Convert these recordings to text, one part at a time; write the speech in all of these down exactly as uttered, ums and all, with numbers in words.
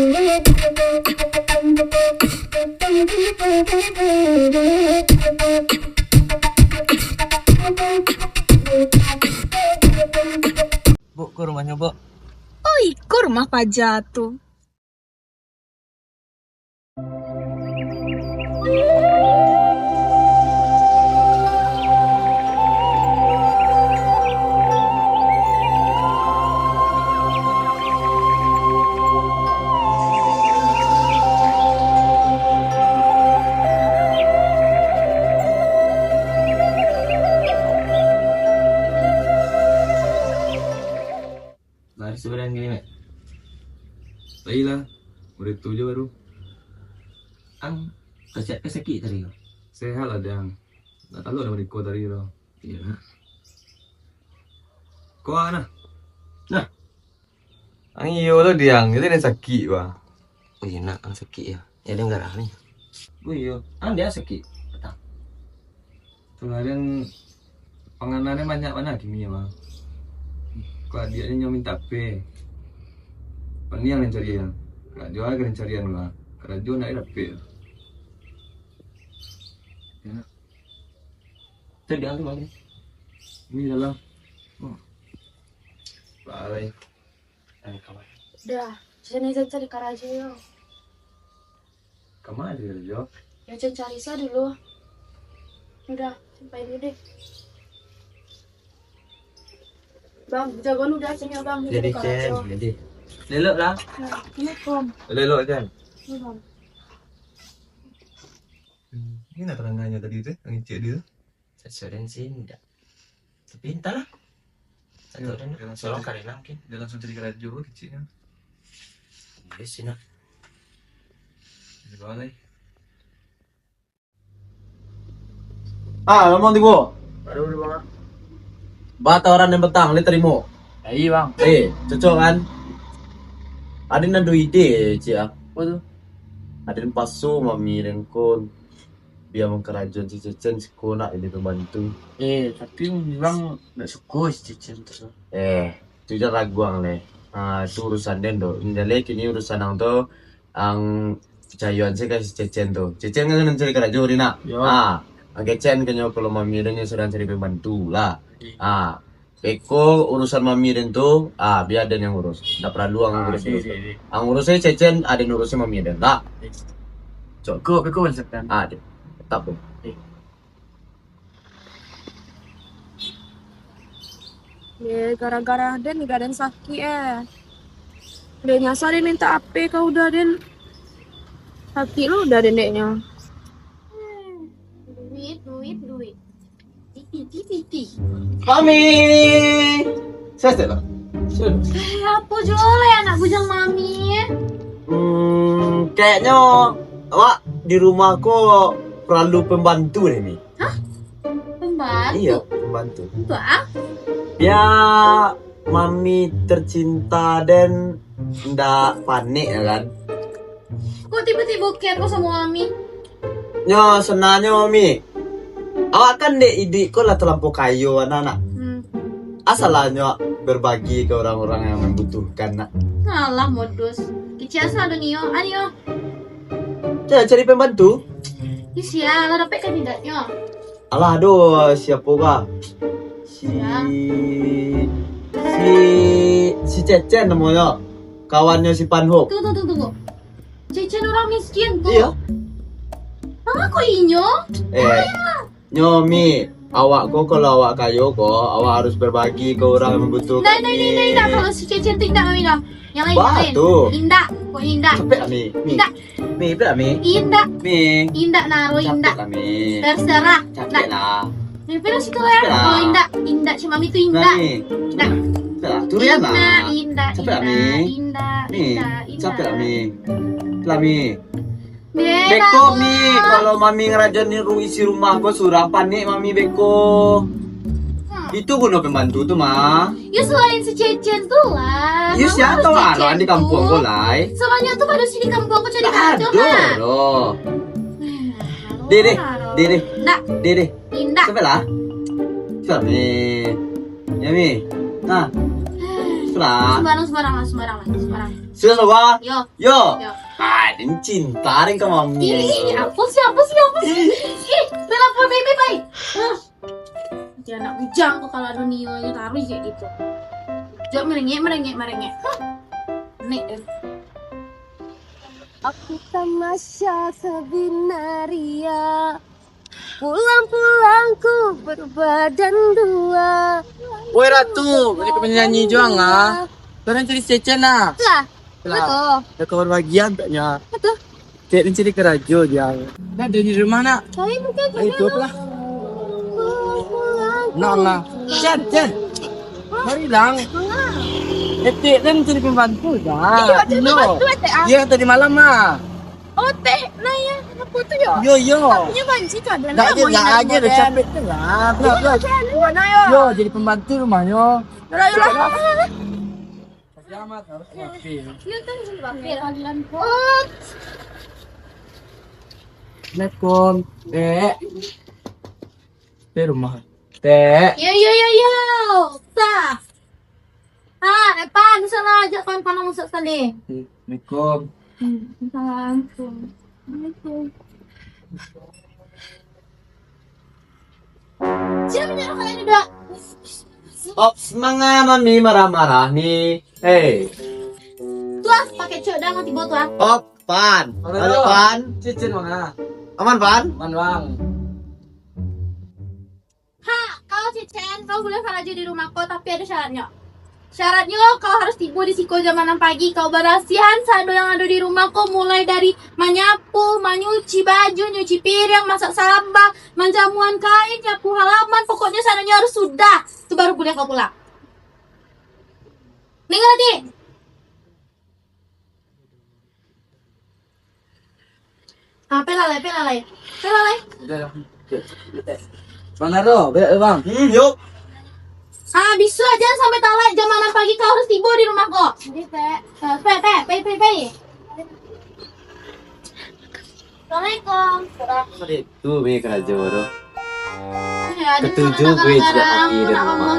Buk, ko rumahnyo, Buk. Oh, iko rumah paja tu. Lari sabarang kini, Mek. Tadi lah, urang tu jo baru. Ang, kasiak ka sakik tadi ko? Sehat lah, Dang. Nak talok dah bariko tadi tu. Iyo, nak. Ko, ah, nah. Nah. Ang iyo lah, Diang. Jadi ado sakik, bah. Oh iyo, nak, ang sakik yo. Yo, den garah ni. Oh iyo, ang diak sakik patang. Kamarin panganan banyak bana kini, Bang. Kok adiak ni nyo mintak H P. Paniang den cari, Bang. Karajo aja den carian, Bang. Karajo ndak dapek. Ya. Tu Diang tu, Bang. Ni dalam. Hmm. Bye. Dah, sini saja cari karajo yo. Kama cari karajo? Yo, cari-cari sa dulu. Udah, sampai dulu deh. Bang, jagoan udah sini, Bang. Jadi, cari karajo. Jadi. Lelok lah. Nah, ini, Bang. Lelok, Cen. Ini, Bang. Hmm, ini nak kerangannya tadi tu, yang cek dia. Sesuai dengan sih, ndak. Tapi entahlah. Yo, atau dia langsung cari, mungkin dia langsung cari karajo keciknyo. Iyo sih, nak. Di bawah lai. Ah, ngomong tibo. Aduh, aduh, Bang. Ba tawaran nan patang, lai tarimo? Iyo, Bang. Eh, cocok kan? Ado nan duo ide, Cik, ah. Apo tu? Ado nan paso mami den ko. Bia mangkarajoan si Cecen siko nak jadi pambantu. Eh, tapi urang ndak suko si Cecen tu. Eh, tu jan raguang leh. Ah, tu urusan den tu. Indak leh kini urusan ang tu, ang picayoan se ka si Cecen tu. Cecen kan sadang cari karajo ni nak. Yo. Ah, ang kecek kanyo kalau mami den nyo sadang cari pambantu lah. Iya. Ah, Beko urusan mami den tu, ah, bia den yang urus. Ndak paralu ang urus. Ah, urus. Ang urus se Cecen, ah, den urus se mami den lah. Cukup, beko urusan. Ah, deh. Tetap tu. Eh. Ye, gara-gara den, den sakik, eh. Den nyasar den mintak H P ka udah den. Sakik lo udah den deknyo. Duit, duit, duit. Titi, titi, titi. Mami! Saya step lah. Sudah. Eh, apo juo lai anak bujang mami? Hmm, kayaknyo awak di rumah ko paralu pambantu deh, Mi. Hah? Pambantu? Iyo, pambantu. Untuak a? Bia mami tercinta den ndak panik, yo kan? Kok tibo-tibo care ko samo mami? Nyo, sabananyo, Mi, awak kan dek iduik ko lah talampau kayo bana, nak. Hmm. A salahnyo berbagi ka urang-urang yang mambutuhkan, nak. Alah, modus. Kecek asa ado nio. Ah, nio. Cari, cari pambantu. Ih, sia, lah dapek kandidatnyo? Alah, aduh, siapo kah? Si, si, si Cecen namonyo. Kawannyo si Panhok. Tunggu, tunggu, tunggu, tunggu. Cecen urang miskin tu. Iyo. Manga ko inyo? Eh, nyo, Mi, awak ko kalau awak kayo ko, awak harus berbagi ke orang yang membutuhkan, Mi. Ndak, ndak, ndak, ndak, ndak. Kalau si Cecen tu indak, Mami, dah. Yang lain, yang lain. Bah, tu. Indak, pokoknyo indak. Capek lah, Mi. Mi. Indak. Capek lah, Mi. Indak. Mi. Indak, Naro, indak. Capek lah, Mi. Terserah. Capek lah. Ndak. Ni, pilih situ ya. Capek lah. Kalau indak, indak cuma itu indak. Nah, Mi. Indak. Capek lah. Turian lah. Indak, indak, capek lah, Mi. Indak, indak, Mi. Indak, indak. Capek lah, Mi. Capek lah, Mi. Beko, Mi, kalau mami ngarajoan isi rumah ko surang, panik mami beko. Hmm. Itu guno pembantu tu, mah. Yo, selain si Cecen tu lah. Yo, siapa lah orang di kampuang ko lai? Sebanyak tu pado si di kampuang ko cari karajo, mah. Aduh, doh. Deh, deh, deh, deh. Ndak. Deh, deh. Indak. Sampai lah. Sudah, Mi. Ya, Mi. Nah. Lah. Sembarang, sembarang lah, sembarang lah, sembarang. Serius, Abah? Yo. Yo. Yo. Ah, den cinta den ka mami. Ih, apa sih, apa sih, apa sih? Ih, telepon baby, pai. Hah. Dia anak bujang tu kalau ado nio nyo taruih kayak gitu. Jok merengek, merengek, merengek. Hah. Nek. Aku tamasya sebenarnya. Pulang-pulang ku berbadan dua. Woi Ratu, jadi penyanyi juang ah. Sekarang jadi Cecen ah. Lah. Lah. Betul. Dah kawan bagian taknya. Betul. Cek ni cari karajo dia. Dah ada di rumah nak. Saya bukan. Ayo, itu lah. Pulang-pulang ku. Nak lah. Cen, Cen. Mari lang. Etik kan jadi pembantu dah. Iya, jadi pembantu, Etik, ah. Iya, tadi malam mah. Oh, teh, nah ya, apa tu yo? Yo, yo. Tapi nyo banci tu ado. Ndak lah, je, mau ndak ingat aje, dah model. Capek tu lah. Belah, belah. Di mana yo? Yo, jadi pembantu rumah nyo. Lah, yo lah. Selamat, harus rapi. Yo, tu harus rapi. Oh. Assalamualaikum, Dek. Di rumah. Tek. Yo, yo, yo, yo. Sah. Ha, Epan, salah ajak kawan panah masuk sekali. Assalamualaikum. Hmm, Assalamualaikum. Waalaikumsalam. Siapa nyuruh kalian duduk? Ops, manga mami marah-marah ni. Hei. Tuah, pakai cok dah, tibo tuah. Op, Pan. Halo, Halo, Pan. Cicin, Bang, ah. Aman, Pan? Aman, Bang. Ha, kau Cicen, kau buliah karajo di rumah ko, tapi ado syaratnyo. Syaratnyo, kau harus tibo di siko jam anam pagi, kau barasiahan sado yang ado di rumah ko, mulai dari manyapu, manyuci baju, nyuci piriang, masak samba, manjamuan kain, nyapu halaman, pokoknyo sadonyo harus sudah. Tu baru buliah kau pulang. Dengar, Dik? Ah, pelalai, pelalai. Pelalai. Udah, udah. Bang Naro, berak, Bang. Hmm, yuk. Ah, bisa aja sampai talai jam anam pagi kau harus tibo di rumah ko. Jadi, Pek. Ah, Pek, Pek, Pek, Pek, Pek. Assalamualaikum. Itu be karajo tu. Ketujuh gue juga pagi di rumah.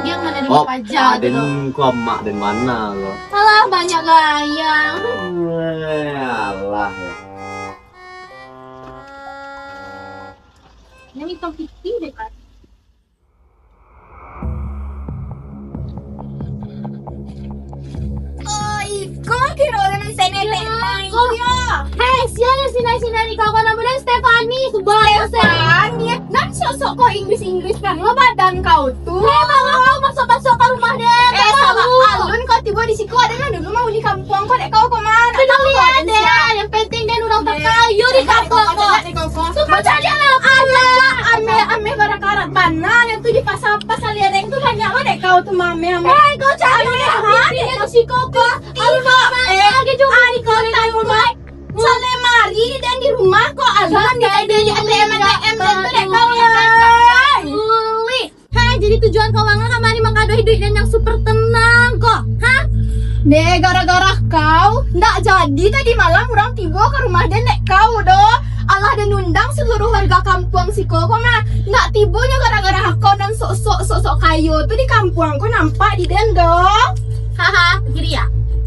Op, aden ko amak den mana ko? Alah, banyak gaya. Eh, alah. Ini hitam putih deh, kan. Oh, iko kiro urang sene teh main yo. Hei, sia nan sinai-sinai di kawan, namo den Stephanie, subayo se. Stephanie, nan sok-sok ko Inggris-Inggris kan, lo badan kau tu. Hei, manga kau masuk-masuk ka rumah den? Eh, salah, alun kau tibo di siko, aden lah dulu manguni kampuang ko, dek kau ko ma. Peduli aden, yang penting den urang takayo di kampuang ko. Sumpah cari alah. Alah, ameh, ameh barakarat bana, nan tu di pasa-pasa lereng tu banyak lo dek kau tu, ameh, ameh. Eh, kau cari ameh, ha, di siko ko. Alah, eh, lagi cuma di kau rumah. Salemari den di rumah ko, alah, di A T M, A T M den tu dek kau, ya. Ulih. Hei, jadi tujuan kau manga kamari mangkadohi duit den yang super tenang ko, ha? Deh, gara-gara kau, ndak jadi tadi malam urang tibo ka rumah den dek kau doh. Alah den undang seluruh warga kampuang siko ko mah. Ndak tibo nyo gara-gara kau nan sok-sok, sok-sok kayo tu di kampuang ko nampak di den doh. Haha, iri ya?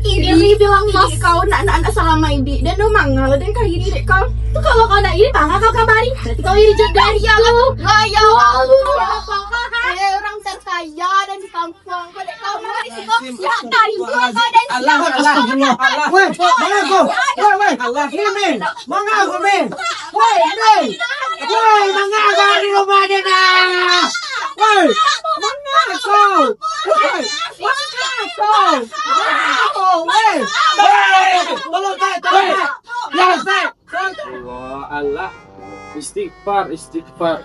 Iri, iri bilang iri kau nak, nak, nak salama iduik den doh, manga lo den ka iri dek kau. Tu kalau kau ndak iri, manga kau kamari. Berarti kau iri juga. Gaya lo. Gaya lo. Eh, urang terkaya dan di kampuang ko dek kau mah di siko. Siap dari gua kau dan alah, alah, alah. Weh, manga kau? Weh, weh. Alah, ni, Min. Manga kau, Min? Weh, Min. Weh, manga kau di rumah den nah? Weh, manga kau? Weh, manga kau? Manga kau, weh. Weh, tolong, Tek, tolong, Tek. Ya, Tek. Astagfirullah, alah. Istighfar, istighfar.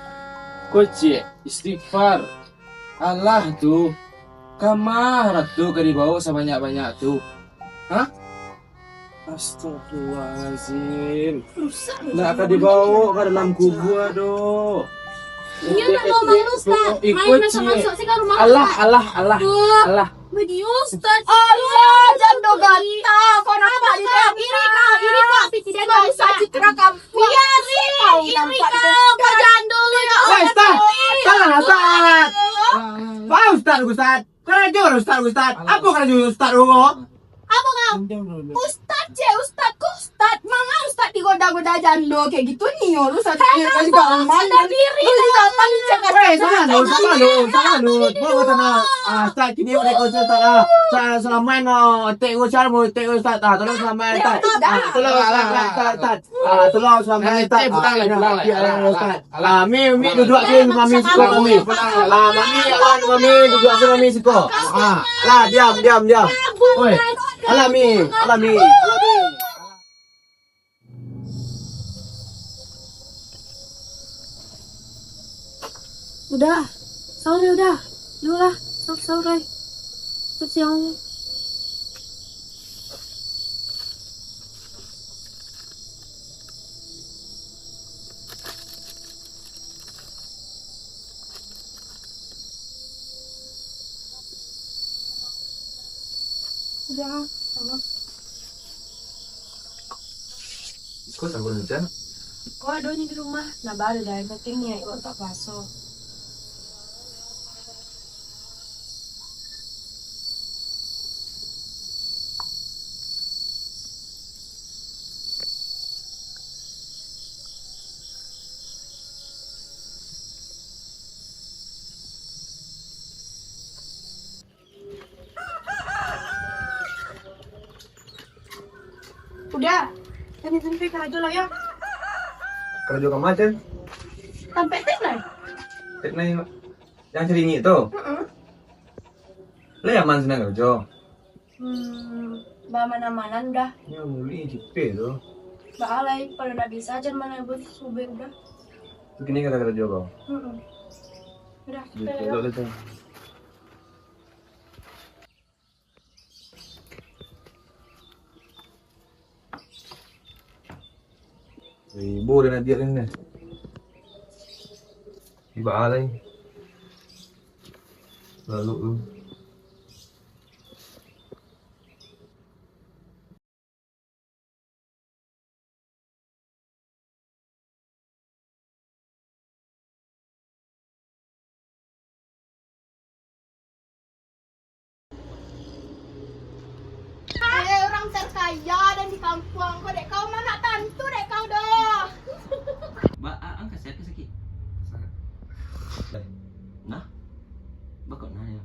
Kocek, istighfar. Alah tu, kama Ratu ka dibaok sabanyak-banyak tu? Hah? Astagfirullahalazim. Rusak. Ndak ka dibaok ka dalam kubua doh. Inyo ndak normal, Ustaz. Main masuk-masuk se ka rumah Ustaz. Alah, alah, alah. Alah. Bagi Ustaz. Alah, jando gata. Kau nampak di dalam. Iri kau, iri kau. Piti dia kau saji terakam. Biarin, iri kau. Kau jando lu, ya Allah. Weh, Ustaz. Salah, Ustaz. Pak Ustaz, Ustaz. Karajo lah ustad, ustad. Apo karajo ustad tu ko? Apo kau? Ustad cek, ustad ko ustad. Manga ustad digoda-goda jando kayak gitu ni, yo, ustad. Sadar diri lah. Weh, salah lu, salah lu, salah lu. Bawa tanah. Ah, ustad kini udah kau ustad, ah. Sa-, selamat, ah, tek ustad, tek ustad. Ah, tolong selamat, ustad. Ah, tolong selamat, ustad, ustad. Ah, tolong selamat, ustad. Pulang lah, pulang lah. Ah, mi, mi duduak siko, mami siko, mami. Ah, mami, awan, mami duduak siko, mami siko. Ah, lah, diam, diam, diam. Oi. Alah, mi, alah, mi, alah, mi. Udah, sahur ya udah. Dulu lah, sahur, sahur, eh. Siap siang. Udah, sahur. Ko sahur nyo, Chan? Ko ado nyo di rumah, nah baru dah, yang penting niat awak tak puaso. Udah, kami sampai karajo lah yo. Karajo ka ma, Chan? Tampek tek nai. Tek nai, Mak. Yang caringik tu? Heeh. Lah yang ma sinan karajo? Hmm, bamana-mana udah. Yo, muli cipe tu. Baa lai, pado ndak bisa Chan manabuih subek udah. Tu kini kata karajo kau? Heeh. Udah, cipe lah. Ibo den adiak den. Ibo lai. Lalu tu. Eh, urang terkaya den di kampuang ko, dek kau ma nak tantu dek kau doh. Ba, a-, ang kaset ka sakik? Nah, bakok nah yo.